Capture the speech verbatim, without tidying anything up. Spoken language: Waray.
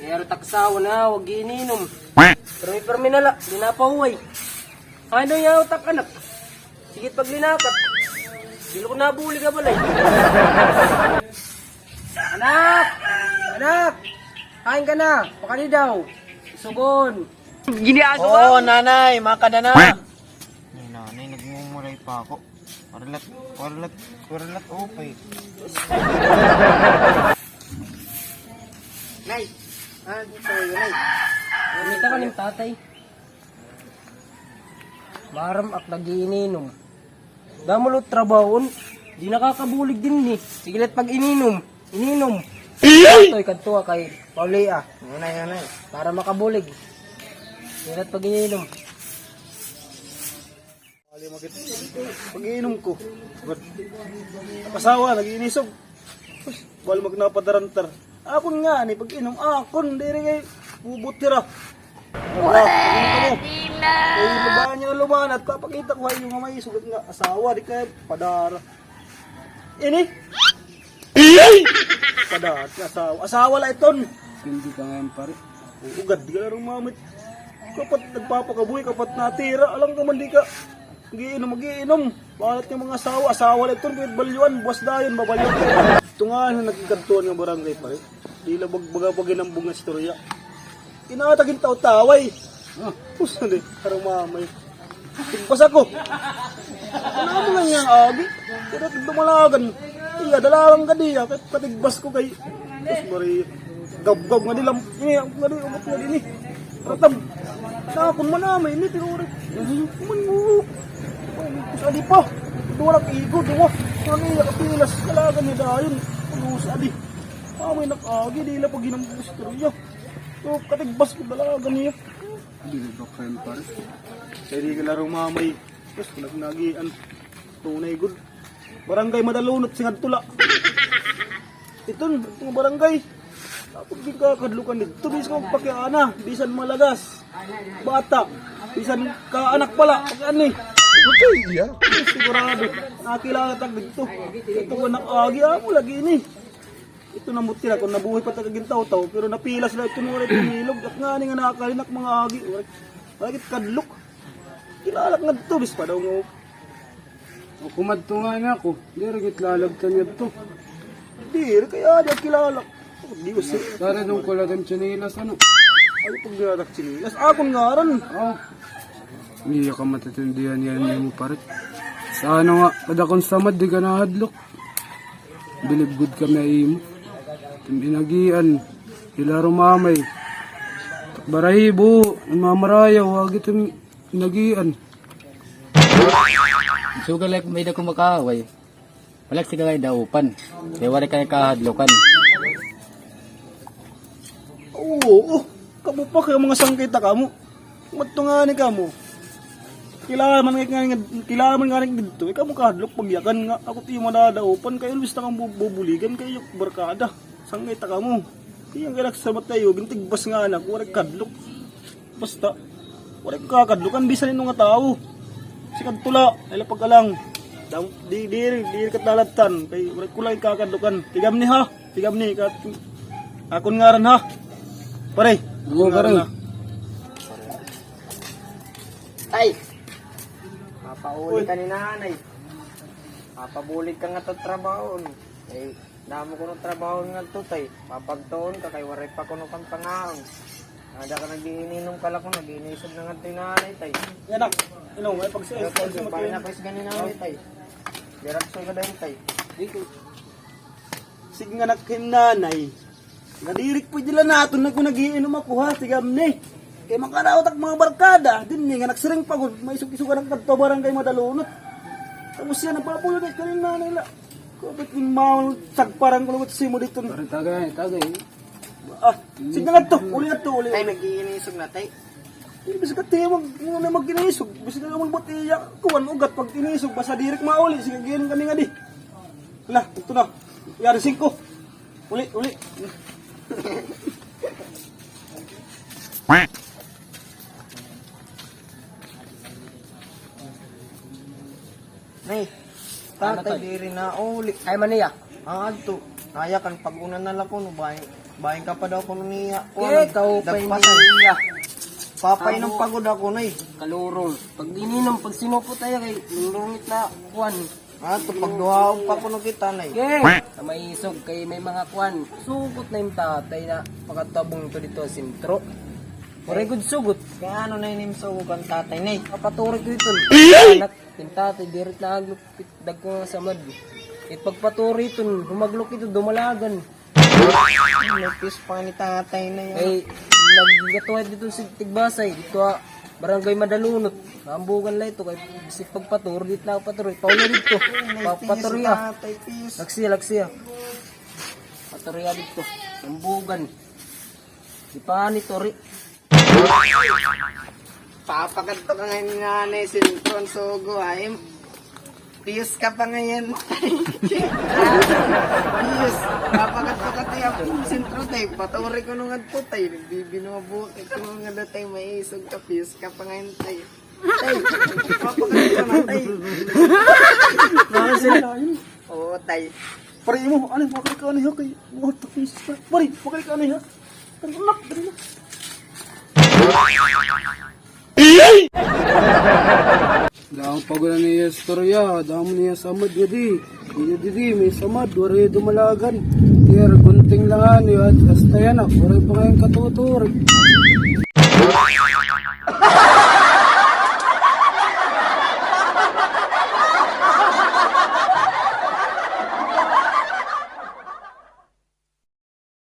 Pero taksawa na, wag ininom. Pero may permi na la, di na pa uway. Ano yaw tak anak? Sige paglinakat. Dili ko nabulig ha balay. Anak! Anak! Kain ka na! Pakadi daw! Sugon! Giniaso ka? Oo, nanay, makada na. Ay, nanay, nagmumuray pa ako. Waralat, waralat, waralat, okay. Nay, ah, dito kayo, Nay. Kumita ka ning tatay. Maaram ak nag-iininom. Damo la trabahoon. Di nakakabulig dinhi. Sige la it pag-ininom. Ininom. Atoy, kadto ka kay pauli, ah. Anay, anay. Para makabulig. Sige la it pag-ininom. Pag-inom ko. Asawa, nag-iinisog. Bal magnapadarantar. Akon ngani pag-inom, akon, diri kay bubutira. Pwede na! Kay lumaan niya lumaan at papakita ko ha iyo nga may sugat nga asawa, di kay padara. Ini? Padara, asawa. Asawa la iton. Hindi ka ngayon, pare. Ugad, di ka la rumamit. Kapat nagpapakabuhi, kapat natira. Alam ka man, di ka. Mag-iinom, mag-iinom. Balat nga mga asawa, asawa la iton, kahit balyuan, buwas dayon, babalyuan. Ito nga, ano, nagkadtuan nga barangay, pare. Di la bag-, baga paginambong nga istorya. Inatag in taw-taway. Ah. Pusa ni, karong mamay. Tigbas ako. Ano mo nga niya agi? Pero dumalagan. Iya, dalagan ka diya. Kat-, katigbas ko kay, Diyos Maria. Gabgab nga dilam. Ini, nga di, umot nga din eh. Ratab. Nakon man naman ini, pero rin. Man mo. Ay, sa di pa. Duwa lang igo, duwa. Ano iya, kapilas, kalagan niya dayon. Ano sa di? Mamay nakagi, di la pag ginambong istorya. So, katigbas ko dalagan niya. Dili ba kayo, pare? Kaya di ka laro mamay. Tapos, nagnagian. Tunay, good. Barangay Madalunot, singad tula. Iton, itong barangay. Tapos, di ka kadlukan dito. Bisan ka magpakiana. Bisan malagas. Bata. Bisan ka anak pala. Pag ani. Okay, iya. Sigurado. Nakilala tag dito. Ito ko anak agi. Amo lagi ini. Ito na mutira kung nabuhay pa taga Gintaw-taw, pero napilas na ito nung waray pumilog. At nga ni nga nakakalinak mga agi, waray, waray kit kadlok. Kilalak nga ito, bis pa daw nga. O, kumadto nga na ako, di rin kitlalag ka niya ito. Di rin kaya di kilalak. Di ko si- Tara nung kulat ang tsinelas, ano? Ay, pag nilatak tsinelas, akon ngaran. Oh. Hindi ka matatindihan yan, yung parit. Sa ano nga, padakon samad, di ka nahadlok. Bilib gud kami ha imo. Tim inagian, hila rumamay. Barahibo, mamarayaw, wagi tim inagian. Sugal like may dako makaaway. Wala sila nga daupan. Kay wala ka kahadlokan. Oo, oo. Kamo pa kay mga sangkay ta kamo. Madto ngani kamo. Kilala man nga, nga, kilala man ngani didto. Ikaw mo kahadlok pagyakan nga. Ako tiyo madadaupan kay always ta kang bu-, bubuligan kay iyo barkada. Sangkay ta kamo. Iyang kay nagsamat kayo, gintigbas nga anak, waray kadlok. Basta, waray kakadlokan bisan ino nga tawo. Sikad tula, ay lapag ka lang. Dam-, di, di, di, di ka talatan, kay waray ko lang kakadlokan. Tigam ni ha. Tigam ni, kat-, akon ngaran, ha? Pare. Oo, pare. Ngaran, ha? Tay! Mapauli ka ni nanay. Mapabulig ka nga tatrabaho. Eh, damo kuno trabaho nga to, tay. Mapagtuon ka kay waray pa kuno kang pangaon. Ada ka nag-iininom ka la ko, nag-iinisog na nga to nanay, tay. Yan, nak. Inom, ay pagsi-, pagsi-, pare na pagsi-, ganun na, tay. Diretso ka dayon, tay. Di ko. Sige nga, nak, hin nanay. Nadirik po dila naton na kung nag-iinom ako, ha, sige, amni. Kay makaraot ak mga barkada, dinhi nga nagsiring pa gud, maisog-isog anak kadto barangay Madalunot. Tapos siya nagpapuyo na kanin nanay la. Kapit yung mga sagparang kulungot simo dito. Pare, tagay, tagay. Ah, sige nga to, uli na to, uli. Tay, nag-iinisog na, tay. Hindi, bisag ka tiwag, mo na mag-inisog. Bisag ka magbutiya, kuwan, ugat, pag inisog, basta dirik mauli, sige, giinom kami nga di. Hala, ito na. Yari singko. Uli, uli. Nay, tatay, diri na uli. Ay, man niya. Ang adto. Naya kan pag-una na la kuno, bahin, bahin ka pa daw kuno niya. Kuan, eh, kaupay dagpasay niya. Papainom pa gud ako, Nay. Kalurong. Pag ininom, pag sinupo tayo kay lurungit na kuan. Ah, to pagduhaon pa kuno kita, Nay. Ge! Sa maisog kay may mga kuan. Sugot na im tatay na pakatabong to dito sa sentro. Waray gud sugot. Kay ano na ini im sugot kan tatay, Nay? Papaturi ko ito. Anak, im tatay, diri na aglupit. Dagko nga samad. It pagpaturi iton, humaglok ito, dumalagan. May piyos pa ni tatay na yun. Kay, nagkatuwa dito si Tigbasay, dito ha, Barangay Madalunot. Hambugan la ito, kay si pagpaturi, dito na paturi. Pauna dito. May piyos si tatay, piyos. Laksiya, laksiya. Paturi dito. Hambugan. Di pa ni Tori. Papakadto ka ngayon nga na sentro an sugo, ay. Piyos ka pa ngayon. Piyos. Papakadto ka, tay, sentro, tay. Paturi ko nung adto, tay. Nagbibinuha buhok. Ito nga datay, maisog ka. Piyos ka pa ngayon, tay. Tay, papakadto ka na, tay. Oo, tay. Pare mo, ano, pakadto ka na, kay, what the fuck? Pare, pakadto ka na, ha? Anak, dali na. Damo pa gud niya istorya, damo niya samad nga di. Iya didi, may samad, waray dumalagan. Iya, gunting la ngani, hasta yana, waray pa ngay-an katuturig.